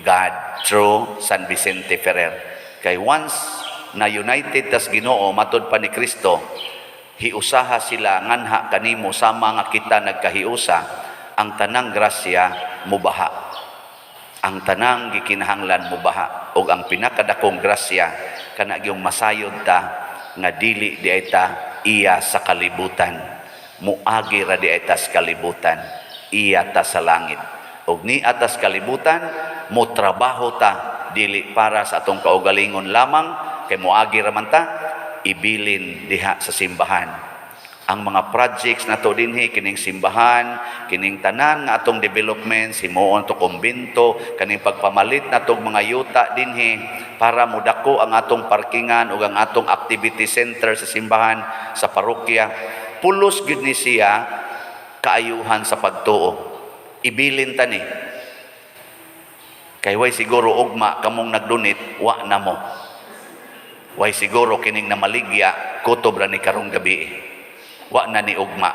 [SPEAKER 2] God through San Vicente Ferrer. Kay once na united tas Ginoo, matud pa ni Kristo, Hiusaha sila nganha kanimo sama nga kita nagkahiusa, ang tanang grasya mubaha. Ang tanang gikinahanglan mubaha ug ang pinakadakong grasya kana gyung masayod ta nga dili diay ta iya sa kalibutan. Muagi ra diay ta sa kalibutan, iya ta sa langit. Ug nia ta sa kalibutan, mo trabaho ta dili para sa atong kaugalingon lamang kay moagi ra man ta, ibilin diha sa simbahan. Ang mga projects nato dinhi, kining simbahan, kining tanan nga atong development, himuon to kumbento, kaning pagpamalit natong mga yuta dinhi para mudako ang atong parkingan ug ang atong activity center sa simbahan, sa parokya, pulos gyud ni siya kaayuhan sa pagtuo. Ibilin ta ni kay way siguro ugma kamong nag-donate wa na mo. Way siguro kining namaligya, kutob ra ni karong gabi. Wa na ni ugma,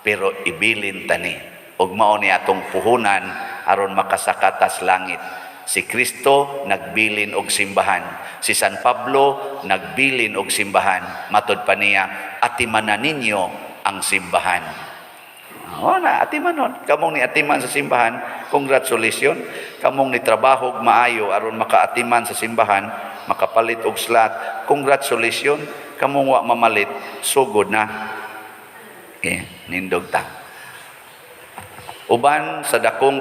[SPEAKER 2] pero ibilin tani ug mao ni atong puhunan aron makasaka tas langit. Si Kristo nagbilin og simbahan, si San Pablo nagbilin og simbahan. Matod pa niya, "Atimanan ninyo ang simbahan." Oh, na atimanon. Kamong ni atiman sa simbahan, congratulations. Kamong ni trabaho og maayo aron makaatiman sa simbahan, makapalit og slot, congratulations. Kamong wa mamalit, sugod na. Okay, nindog ta. Uban sa dakong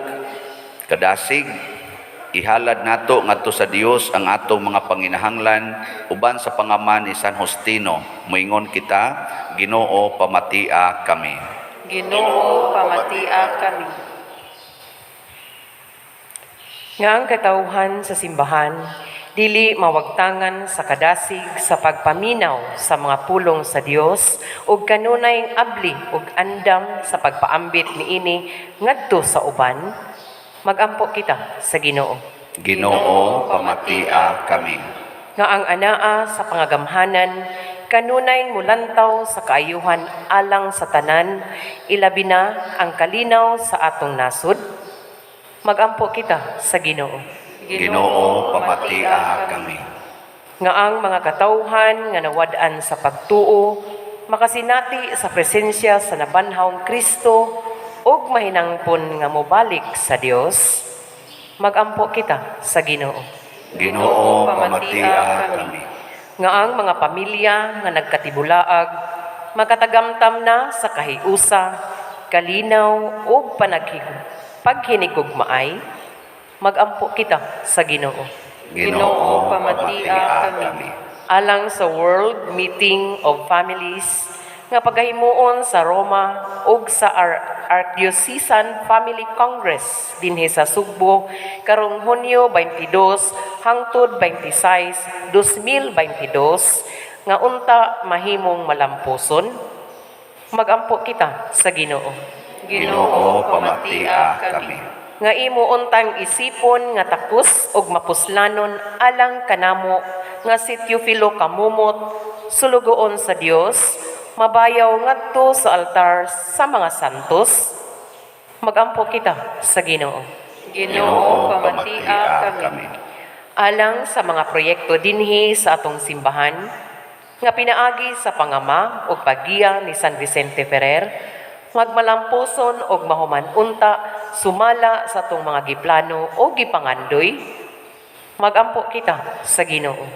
[SPEAKER 2] kadasig, ihalad nato ngadto sa Dios ang atong mga panginahanglan uban sa pangaman ni San Justino. Moingon kita, Ginoo, pamatia kami.
[SPEAKER 4] Ginoo, pamatia kami.
[SPEAKER 3] Nga ang katawhan sa simbahan dili mawagtangan sa kadasig sa pagpaminaw sa mga pulong sa Dios ug kanunay abli ug andam sa pagpaambit niini ngadto sa uban, magampo kita sa Ginoo.
[SPEAKER 2] Ginoo, pamatia kami.
[SPEAKER 3] Nga ang anaa sa pangagamhanan kanunay mulantaw sa kaayuhan alang sa tanan, ilabi na ang kalinaw sa atong nasod, magampo kita sa Ginoo.
[SPEAKER 2] Ginoo, pamatia kami.
[SPEAKER 3] Nga ang mga katawhan nga nawad-an sa pagtuo makasinati sa presensya sa nabanhawng Kristo ug mahinangpon nga mobalik sa Dios, magampo kita sa Ginoo.
[SPEAKER 2] Ginoo, pamatia kami.
[SPEAKER 3] Nga ang mga pamilya nga nagkatibulaag makatagamtam na sa kahiusa, kalinaw ug paghinigugmaay, magampo kita sa Ginoo.
[SPEAKER 2] Ginoo, pamatia kami.
[SPEAKER 3] Alang sa World Meeting of Families nga pagahimuon sa Roma ug sa Archdiocesan Family Congress dinhi sa Sugbo karong Hunyo 22 hangtod 26, 2022 nga unta mahimong malampuson, magampo kita sa Ginoo.
[SPEAKER 2] Ginoo, pamatia kami.
[SPEAKER 3] Nga imo untang isipon nga takos ug mapuslanon alang kanamo nga si Teofilo Camomot, sulugoon sa Dios, mabayaw ngadto sa altar sa mga santos, magampo kita sa Ginoo.
[SPEAKER 4] Ginoo, pamatia kami.
[SPEAKER 3] Alang sa mga proyekto dinhi sa atong simbahan nga pinaagi sa pangama ug paggiya ni San Vicente Ferrer magmalampuson og mahuman unta sumala sa atong mga giplano o gipangandoy, magampo kita sa Ginoo.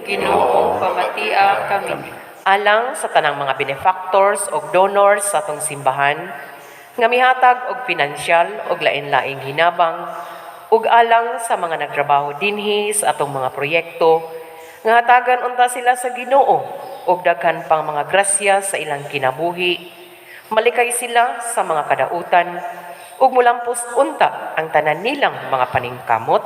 [SPEAKER 4] Ginoo, pamatia kami.
[SPEAKER 3] Alang sa tanang mga benefactors og donors sa atong simbahan nga mihatag og pinansyal og lain-laing hinabang ug alang sa mga nagtrabaho dinhi sa atong mga proyekto nga hatagan unta sila sa Ginoo og daghan pang mga grasya sa ilang kinabuhi, malikay sila sa mga kadautan ug mulampos unta ang tanan nilang mga paningkamot,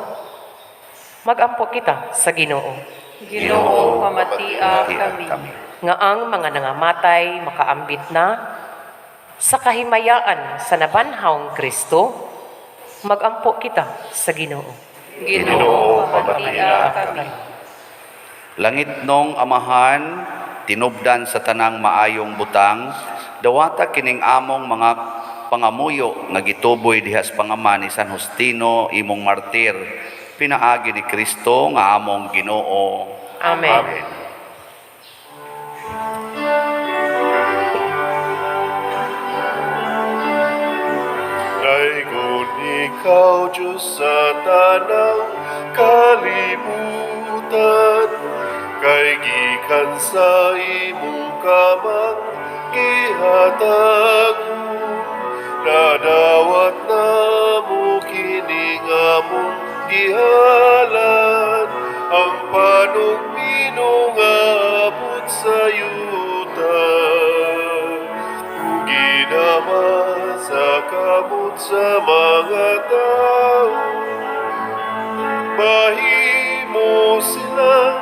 [SPEAKER 3] magampo kita sa Ginoo.
[SPEAKER 4] Ginoo, pamatia kami.
[SPEAKER 3] Nga ang mga nangamatay makaambit na sa kahimayaan sa nabanhawng Kristo, magampo kita sa Ginoo.
[SPEAKER 4] Ginoo, pamatia kami.
[SPEAKER 2] Langitnong Amahan, tinubdan sa tanang maayong butang, dawata kining among mga pangamuyo nga gituboy diha sa pangama ni San Justino, imong martir, pinaagi ni Kristo nga among Ginoo.
[SPEAKER 3] Amen.
[SPEAKER 2] Amen.
[SPEAKER 1] Daygon ikaw, Diyos, sa tanang kalibutan, kay gikan sa imong kamang gihatagon, nadawat namo kini nga among gihalad, ang panugmino nga abot sa yuta. Ginama sa kamot sa mga tao, mahimo sila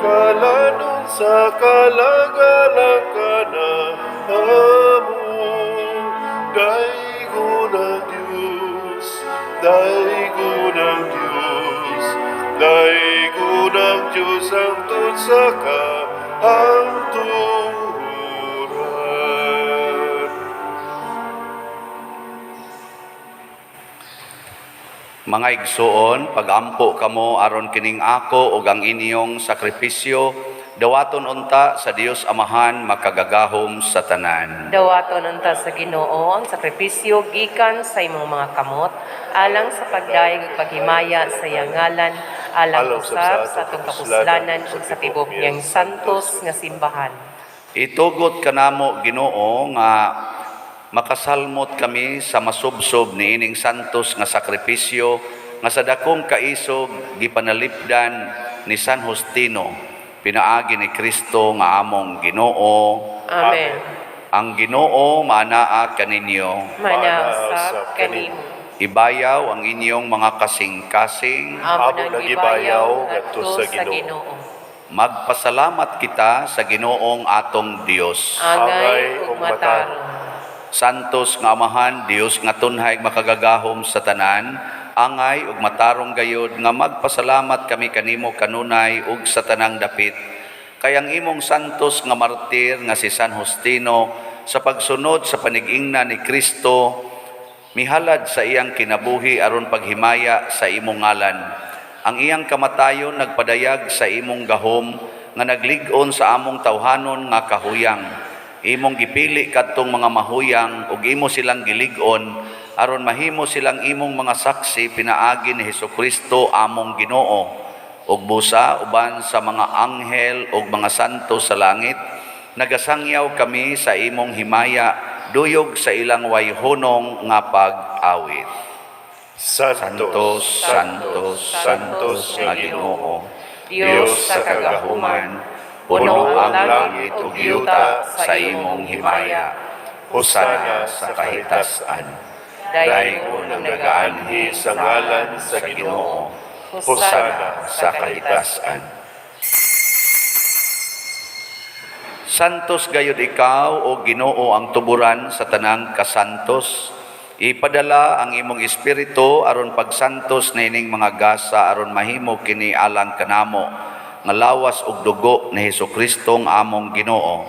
[SPEAKER 1] kalanon sa kalagalang kanamo. Daygon ang Diyos, daygon ang Diyos, daygon ang Diyos hangtod sa kahangturan.
[SPEAKER 2] Mga igsuon, pagampo kamo aron kining ako ug ang inyong sakripisyo, dawaton unta sa Dios Amahan makagagahom sa tanan.
[SPEAKER 3] Dawaton unta sa Ginoo ang sakripisyo gikan sa imong mga kamot alang sa pagdayeg ug paghimaya sa iyang ngalan, alang
[SPEAKER 1] Alang
[SPEAKER 3] usab sa atong kapuslanan ug sa tibok niyang santos nga simbahan.
[SPEAKER 2] Itugot kanamo, Ginoo, nga makasalmot kami sa masubsob niining santos nga sakripisyo nga sa dakong kaisog gipanalipdan ni San Justino pinaagi ni Kristo nga among Ginoo.
[SPEAKER 3] Amen.
[SPEAKER 2] Ang Ginoo maanaa kaninyo.
[SPEAKER 3] Manausap kanimo.
[SPEAKER 2] Ibayaw ang inyong mga kasing-kasing.
[SPEAKER 3] Amo
[SPEAKER 1] Amo
[SPEAKER 3] nang
[SPEAKER 1] nang
[SPEAKER 3] gibayaw
[SPEAKER 1] gibayaw
[SPEAKER 3] ngadto
[SPEAKER 1] ngadto
[SPEAKER 3] sa
[SPEAKER 1] sa
[SPEAKER 3] Ginoo.
[SPEAKER 2] Magpasalamat kita sa Ginoong atong Dios.
[SPEAKER 3] Angay ug matarong.
[SPEAKER 2] Santos nga Amahan, Dios nga tunhay makagagahom sa tanan, angay ug matarong gayod nga magpasalamat kami kanimo kanunay ug sa tanang dapit. Kay ang imong santos nga martir nga si San Justino sa pagsunod sa panigingna ni Kristo mihalad sa iyang kinabuhi aron paghimaya sa imong ngalan. Ang iyang kamatayon nagpadayag sa imong gahom nga naglig-on sa among tawhanon nga kahuyang. Imong gipili kadtong mga mahuyang ug imo silang gilig-on aron mahimo silang imong mga saksi pinaagi ni Hesukristo among Ginoo. Ug busa uban sa mga anghel ug mga santo sa langit, nagasangyaw kami sa imong himaya duyog sa ilang wayhunong nga pag-awit.
[SPEAKER 1] Santos,
[SPEAKER 2] Santos, Santos, nga Ginoo,
[SPEAKER 3] Dios sa kagahuman,
[SPEAKER 2] puno ang langit ug yuta sa imong himaya. Hosana sa kahitasan.
[SPEAKER 3] Daygon
[SPEAKER 1] ang nagaanhi sa ngalan sa Ginoo.
[SPEAKER 2] Hosana sa kahitasan. Santos gayud ikaw, o Ginoo, ang tuburan sa tanang kasantos. Ipadala ang imong espiritu aron pagsantos niining mga gasa aron mahimo kini alang kanamo nga lawas ug dugo ni Hesukristo nga among Ginoo.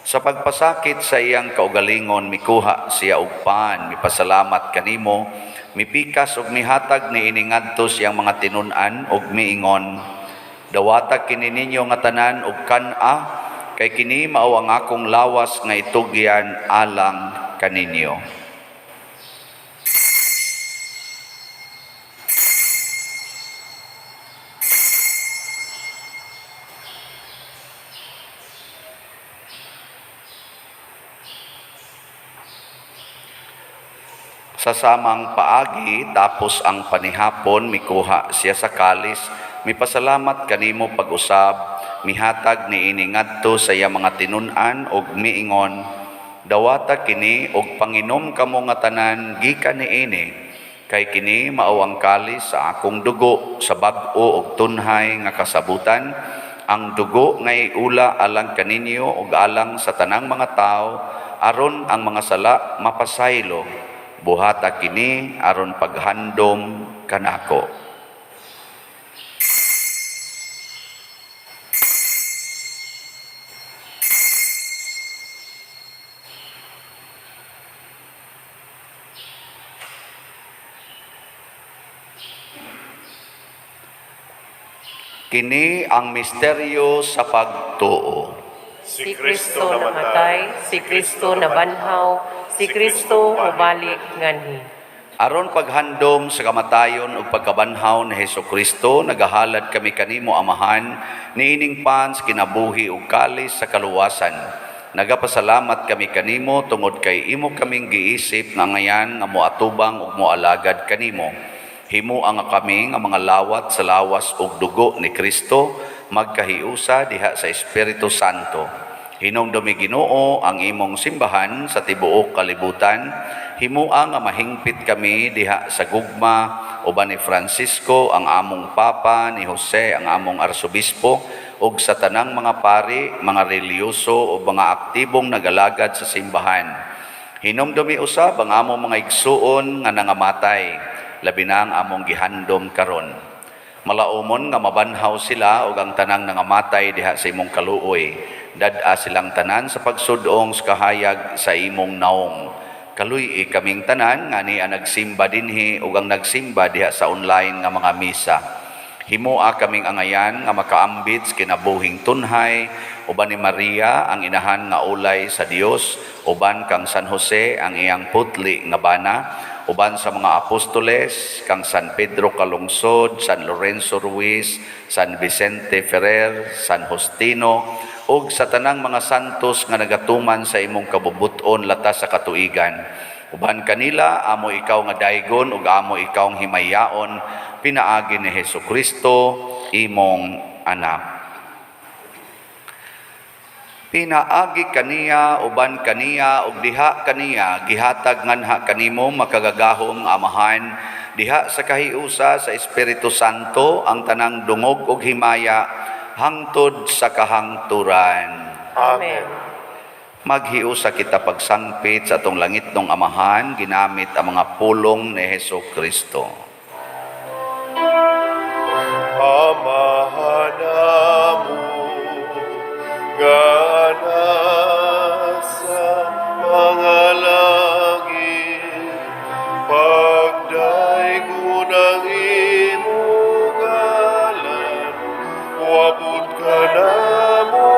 [SPEAKER 2] Sa pagpasakit sa iyang kaugalingon, mikuha siya og pan, mipasalamat kanimo, mipikas ug mihatag niini ngadto sa iyang mga tinun-an ug miingon: "Dawata kini ninyo nga tanan ug kan-a, kay kini mao ang akong lawas nga itugyan alang kaninyo." Sa samang paagi, tapos ang panihapon, mikuha siya sa kalis, mipasalamat kanimo pag-usab, mihatag niini ngadto sa iya mga tinun-an ug miingon: "Dawata kini ug panginom kamo nga tanan gikan niini, kay kini mao ang kalis sa akong dugo sa bag-o ug tunhay nga kasabutan, ang dugo nga iula alang kaninyo ug alang sa tanang mga tawo aron ang mga sala mapasaylo. Buhata kini aron paghandom kanako." Kini ang misteryo sa pagtuo.
[SPEAKER 3] Si Kristo namatay, si Kristo nabanhaw, si Kristo mobalik nganhi.
[SPEAKER 2] Aron paghandom sa kamatayon ug pagkabanhaw ni Hesus Kristo, nagahalad kami kanimo, Amahan, niining pan sa kinabuhi ug kalis sa kaluwasan. Nagapasalamat kami kanimo tungod kay imo kaming giisip nga angayan nga moatubang ug moalagad kanimo. Himoa nga kami nga mga lawat sa lawas ug dugo ni Kristo magkahiusa diha sa Espiritu Santo. Hinumdumi, Ginoo, ang imong simbahan sa tibuok kalibutan. Himoa nga mahingpit kami diha sa gugma uban ni Francisco ang among Papa, ni Jose ang among Arsobispo, ug sa tanang mga pari, mga relihiyoso ug mga aktibong nagalagad sa simbahan. Hinumdumi usab ang among mga igsuon nga nangamatay, labi na ang among gihandom karon. Malaumon nga mabanhaw sila ug ang tanang nangamatay diha sa imong kaluoy. Dad-a silang tanan sa pagsudong sa kahayag sa imong naong. Kaluy-i kaming tanan nga ania nagsimba dinhi ug ang nagsimba diha sa online nga mga misa. Himoa kaming angayan nga makaambit sa kinabuhing tunhay uban ni Maria ang inahan nga ulay sa Dios, uban kang San Jose ang iyang putli nga bana, uban sa mga apostoles, kang San Pedro Calungsod, San Lorenzo Ruiz, San Vicente Ferrer, San Justino, ug sa tanang mga santos nga nagatuman sa imong kabubuton latas sa katuigan. Uban kanila, amo ikaw nga daygon ug amo ikaw nga himayaon pinaagi ni Hesus Kristo, imong anak. Pinaagi kaniya, uban kaniya, ug diha kaniya, gihatag nganha kanimo, makagagahom Amahan, diha sa kahiusa sa Espiritu Santo, ang tanang dungog ug himaya hangtod sa kahangturan.
[SPEAKER 1] Amen.
[SPEAKER 2] Maghiusa kita pagsangpit sa atong langitnong Amahan ginamit ang mga pulong ni Hesus Kristo.
[SPEAKER 1] Amahan namo nga nasa mga langit, pagdaygon ang imong ngalan, moabot kanamo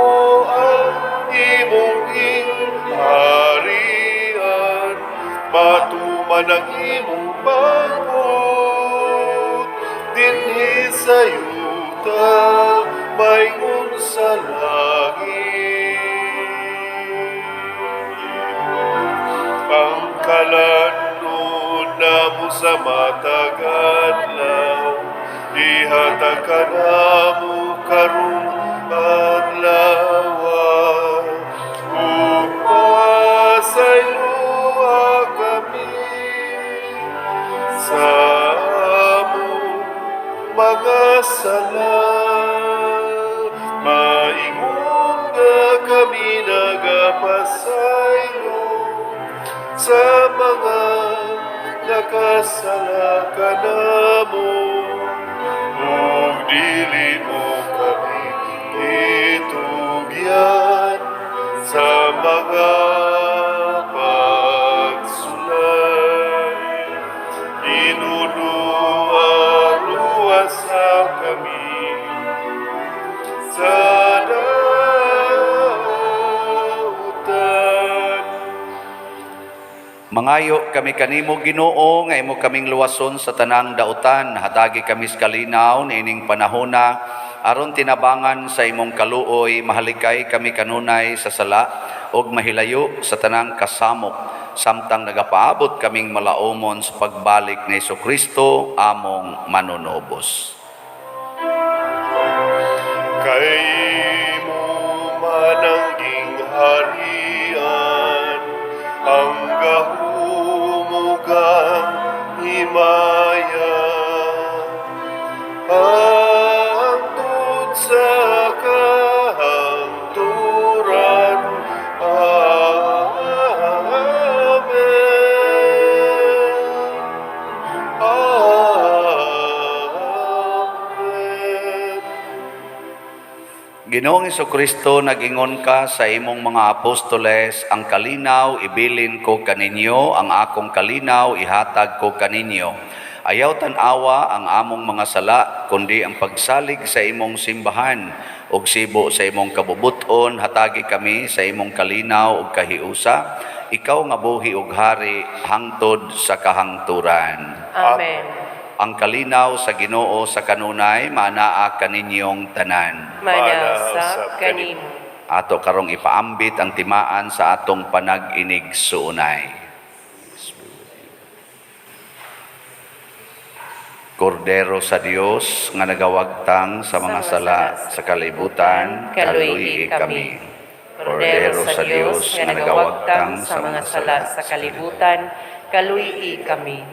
[SPEAKER 1] ang imong gingharian, matuman ang imong pagbuot dinhi sa yuta maingon sa langit. Ang kalanon namo sa matag adlaw, ihatag kanamo karong adlaw, ug pasayloa kami sa among mga sala, maingon nga kami nagapasaylo sa mga nakasala kanamo, ug dili mo kami itugyan sa mga pagsulay. Hinumduma, luwasa kami sa dautan.
[SPEAKER 2] Mangayo kami kanimo, Ginoo, nga imo kaming luwason sa tanang dautan. Hatagi kami sa kalinaw niining panahona aron tinabangan sa imong kaluoy mahalikay kami kanunay sa sala ug mahilayo sa tanang kasamok samtang nagapaabot kaming malaumon sa pagbalik ni Kristo among manunubos.
[SPEAKER 1] Kay imo man ang gingharian, ang gahom ug ang himaya, hangtod sa kahangturan. Amen. Amen.
[SPEAKER 2] Ginoong Kristo, nag-ingon ka sa imong mga apostoles, "Ang kalinaw ibilin ko kaninyo, ang akong kalinaw ihatag ko kaninyo." Ayaw tan-awa ang among mga sala, kundi ang pagsalig sa imong simbahan. Ug sibo sa imong kabubuton, hatagi kami sa imong kalinaw ug kahiusa. Ikaw nga buhi ug hari hangtod sa kahangturan.
[SPEAKER 3] Amen.
[SPEAKER 2] Ang kalinaw sa Ginoo sa kanunay maanaa kaninyong tanan.
[SPEAKER 3] Manasab kanimo.
[SPEAKER 2] Ato karong ipaambit ang timaan sa atong panag-inig-suunay. Kordero sa Dios nga nagawagtang sa mga sala sa kalibutan,
[SPEAKER 3] kaluy kami. Kordero sa Dios nga nagawagtang sa mga sala sa kalibutan, kaluy kami.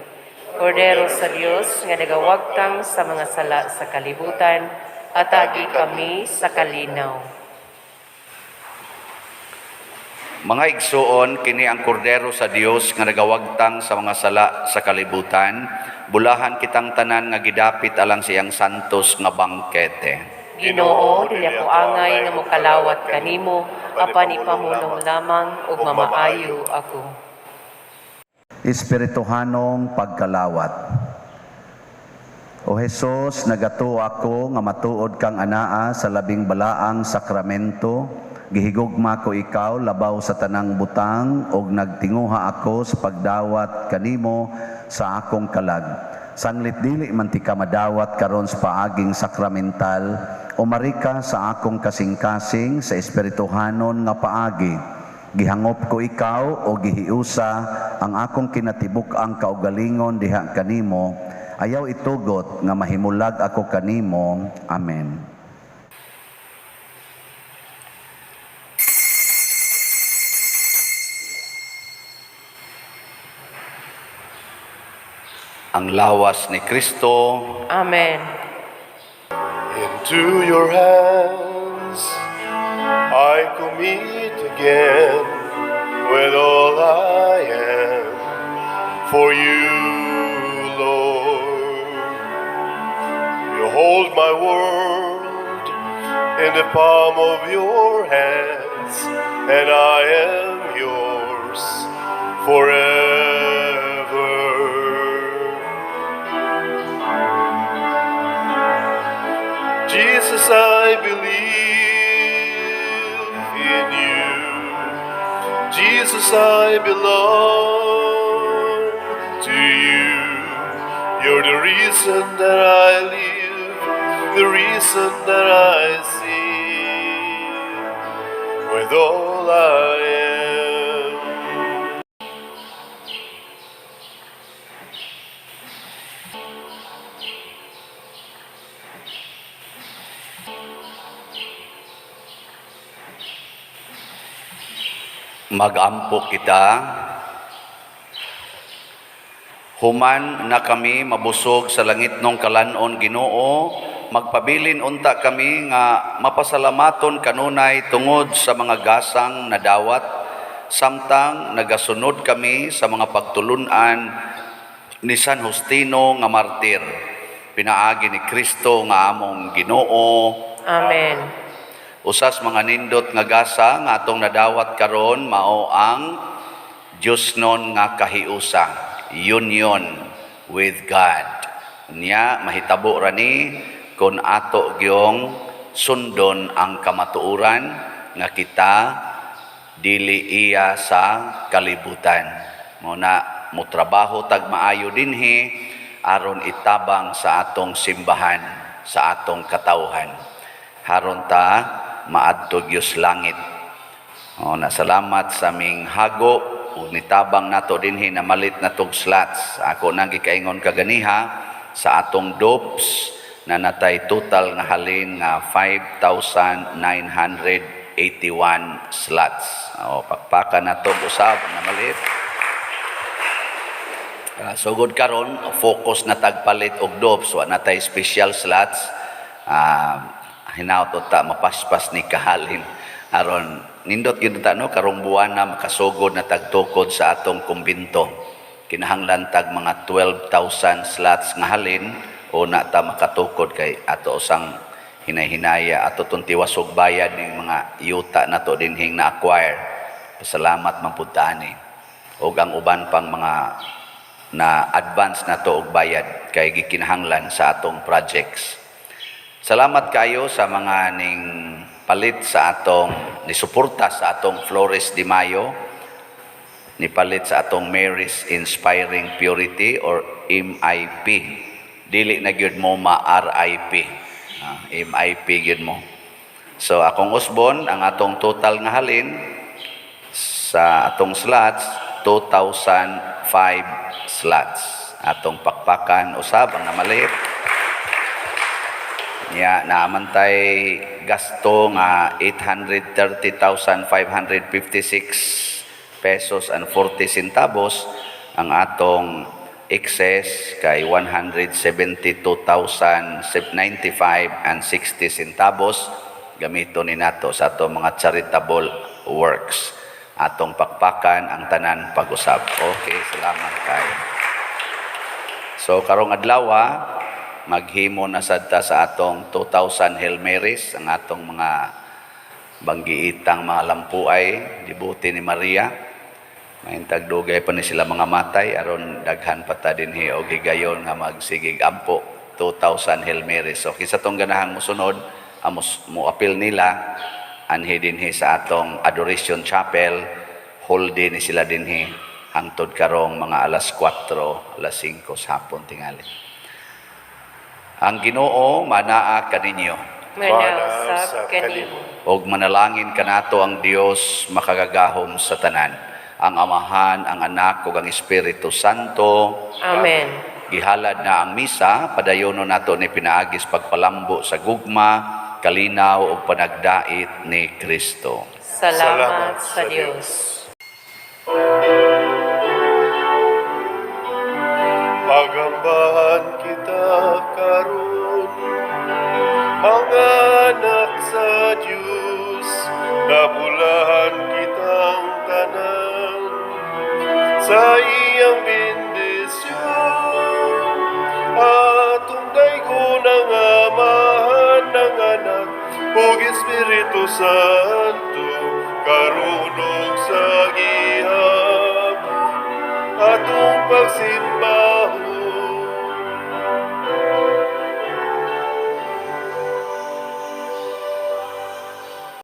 [SPEAKER 3] Kordero sa Dios nga nagawagtang sa mga sala sa kalibutan, atagi kami sa kalinaw.
[SPEAKER 2] Mga igsuon, kini ang kordero sa Dios nga nagawagtang sa mga sala sa kalibutan. Bulahan kitang tanan nga gidapit alang siyang santos nga bangkete.
[SPEAKER 3] Ginoo, dili ako angay nga mokalawat kanimo, apan ipamulong lamang ug mamaayo ako.
[SPEAKER 2] Espirituhanong pagkalawat. O Hesus, nagatuo ako nga matuod kang anaa sa labing balaang sakramento. Gihigugma ko ikaw labaw sa tanang butang ug nagtinguha ako sa pagdawat kanimo sa akong kalag. Sanglit dili man ti ka madawat karon sa paaging sakramental, umari ka sa akong kasing-kasing sa espirituhanon nga paagi. Gihangop ko ikaw o gihiusa ang akong kinatibuk-ang kaugalingon diha kanimo. Ayaw itugot nga mahimulag ako kanimo. Amen. Ang lawas ni Kristo.
[SPEAKER 3] Amen.
[SPEAKER 1] Into your hands I commit again with all I am for you, Lord. You hold my world in the palm of your hands, and I am yours forever. Jesus, I believe in you. Jesus, I belong to you. You're the reason that I live, the reason that I sing. With all I am.
[SPEAKER 2] Magampo kita. Human na kami mabusog sa langit nung kalanon, Ginoo, magpabilin unta kami nga mapasalamaton kanunay tungod sa mga gasang nadawat samtang nagasunod kami sa mga pagtulunan ni San Justino nga martir. Pinaagi ni Kristo nga among Ginoo.
[SPEAKER 3] Amen.
[SPEAKER 2] Usas mga nindot nga gasa nga atong nadawat karon mao ang Dios non nga kahiusa, union with God. Nya mahitabo ra ni kon ato gyong sundon ang kamatuoran nga kita dili iya sa kalibutan. Mao na motrabaho tag maayo dinhi aron itabang sa atong simbahan, sa atong katawhan. Haron ta maadto gyud langit. O, na salamat sa aming hago ug nitabang nato dinhi na malit na tog slots. Ako nang gikaingon kaganiha sa atong dopes na natay total nga halin nga 5,981 slots. O, pakpakan na tog usab na malit. Sugod karon focus na tagpalit og dopes, wa na tay special slots. Hinaut ta mapaspas ni kahalin aron nindot gyud ta, no, karong buwan na makasugod na tagtukod sa atong kumbinto. Kinahanglan tag mga 12,000 slots nga halin o na ta makatukod kay ato usang hinay-hinaya ato tong tiwasog bayad ning mga yuta nato dinhing na-acquire. Pasalamat man pud ta ani og ang uban pang mga na advance na to og bayad kay gikinahanglan sa atong projects. Salamat kayo sa mga ning palit sa atong ni suporta sa atong Flores de Mayo. Nipalit sa atong Mary's Inspiring Purity or MIP. Dili na gyud mo ma-RIP. Ah, MIP gyud mo. So akong usbon, ang atong total nga halin sa atong slots, 2,005 slots. Atong pakpakan usab ang namalit. Nya naaman tay gasto nga 830,556 pesos and 40 centavos. Ang atong excess kay 172,095 and 60 centavos. Gamito ni nato sa atong mga charitable works. Atong pakpakan ang tanan pag-usab. Okay, salamat kayo. So karong adlaw, maghimo na sad ta sa atong 2000 Hail Marys, ang atong mga banggiitang mga lampuay, debote ni Maria. Mahintag dugay pa ni sila mga matay aron daghan pa ta dinhi og higayon nga magsigig ampo 2000 Hail Marys. So kinsa tong ganahang mosunod, amos mo apil nila anhi dinhi sa atong Adoration Chapel, whole day ni sila dinhi hangtod karong mga alas 4, alas 5 sa hapon tingali. Ang Ginoo manaa kaninyo.
[SPEAKER 3] Manaa usab kanimo.
[SPEAKER 2] Og manalangin kanato ang Dios makagagahom sa tanan, ang Amahan, ang Anak ug ang Espiritu Santo.
[SPEAKER 3] Amen.
[SPEAKER 2] Gihalad na ang misa, padayono nato ni pinaagis pagpalambo sa gugma, kalinaw ug panagdait ni Kristo.
[SPEAKER 3] Salamat sa Dios.
[SPEAKER 1] Pagambahan kita karon, mga anak sa Diyos, nabulahan kitang tanan sa iyang bendisyon. Atong daygon ang Amahan, ng Anak, ug Espiritu Santo, karon ug sa gihapon, atong pagsimbahon.